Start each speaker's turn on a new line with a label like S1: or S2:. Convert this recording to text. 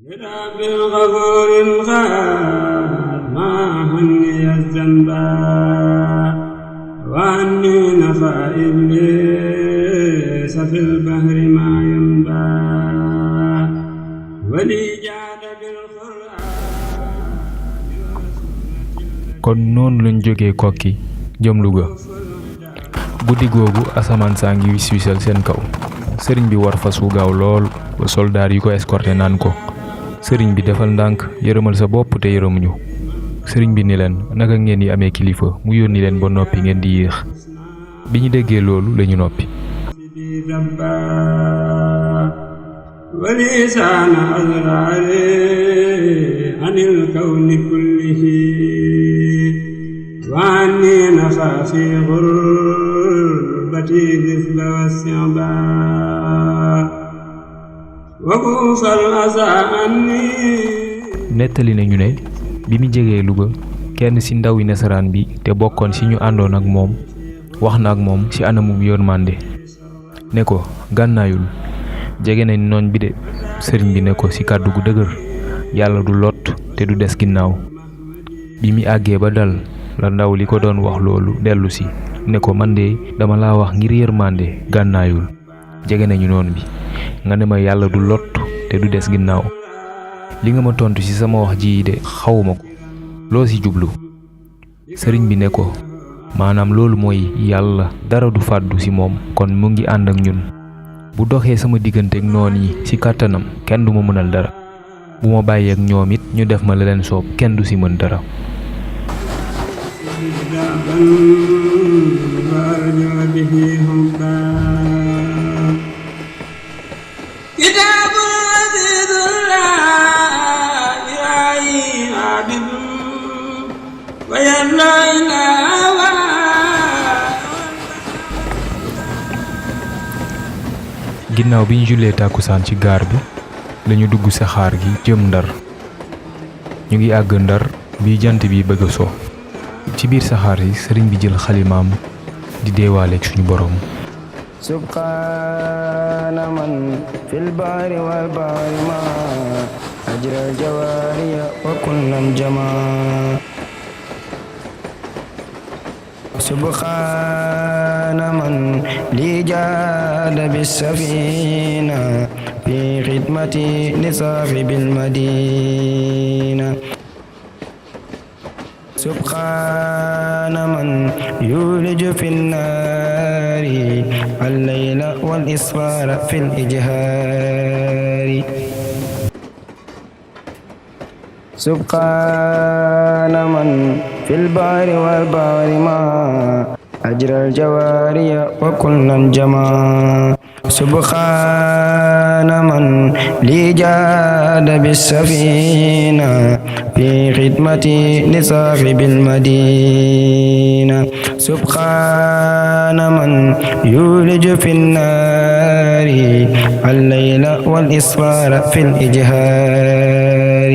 S1: برب غفور غاد ما هني الذنبا وأني نفى إبليس في البحر ما ينبا ولي جاد بالقرآن.
S2: kon noonu lañ jógee Kokki jëm Louga guddi googu asamaan saa ngi wis wisal seen kaw sëriñ bi war fas wu gaaw lool ba soldaar yi ko escorté naan ko sëriñ bi defal ndànk yërëmal sa bopp te yërëmuñu sëriñ bi ni leen naka ngeen yi amee kilifa mu yónni leen ba noppi ngeen di yéex bi ñu déggee loolu lañu noppi.
S1: ولسان أزراري عن الكون كله وعني نفى في غربتي الذل والسعباء وكوف الأسى عني.
S2: nettali nañu ne bi mu jegee Louga kenn ci ndawi nasaraan bi te bokkoon ci ñu àndoon ak moom wax na ak moom ci anamum yërmande ne ko gànnaayul jege nañ noon bi de sëriñ bi ne ko ci kàddu gu dëgër yàlla du lot te du des ginnaaw bi mi àggee ba dal la ndaw li ko doon wax loolu dellu si ne ko man de dama laa wax ngir yërmande gànnaayul jege nañu noon bi nga ne ma yàlla du lot te du des ginnaaw li nga ma tontu ci sama wax ji de xawuma ko loo ci jublu sëriñ bi ne ko maanaam loolu mooy yàlla dara du fàddu ci moom kon mu ngi ànd ak ñun bu doxee sama diggante ak noon yi ci kàttanam kenn du ma mënal dara bu ma bàyyeek ñoom it ñu def ma la leen soob kenn du ci mën dara. ginnaaw bi ñu jullee tàkkusaan ci gaar bi lañu dugg saxaar gi jëm Ndar ñu ngi àgg Ndar bi jant bi bëgg a so ci biir saxaar yi sëriñ bi jël xalimaam di deewaaleeg suñu boroom.
S3: subhaana man fil bahri wal bahri ma ajral jawaariya wa kullan jamaa سبحان من لي جاد بالسفينة في خدمتي لصاحب المدينة سبحان من يولج في النار الليل والإسرار في الإجهار سبحان من في البحر والبحر ما أجرى الجواري وكلا جما سبحان من لي جاد بالسفينة في خدمتي لصاحب المدينة سبحان من يولج في النار الليل والإسرار في الإجهار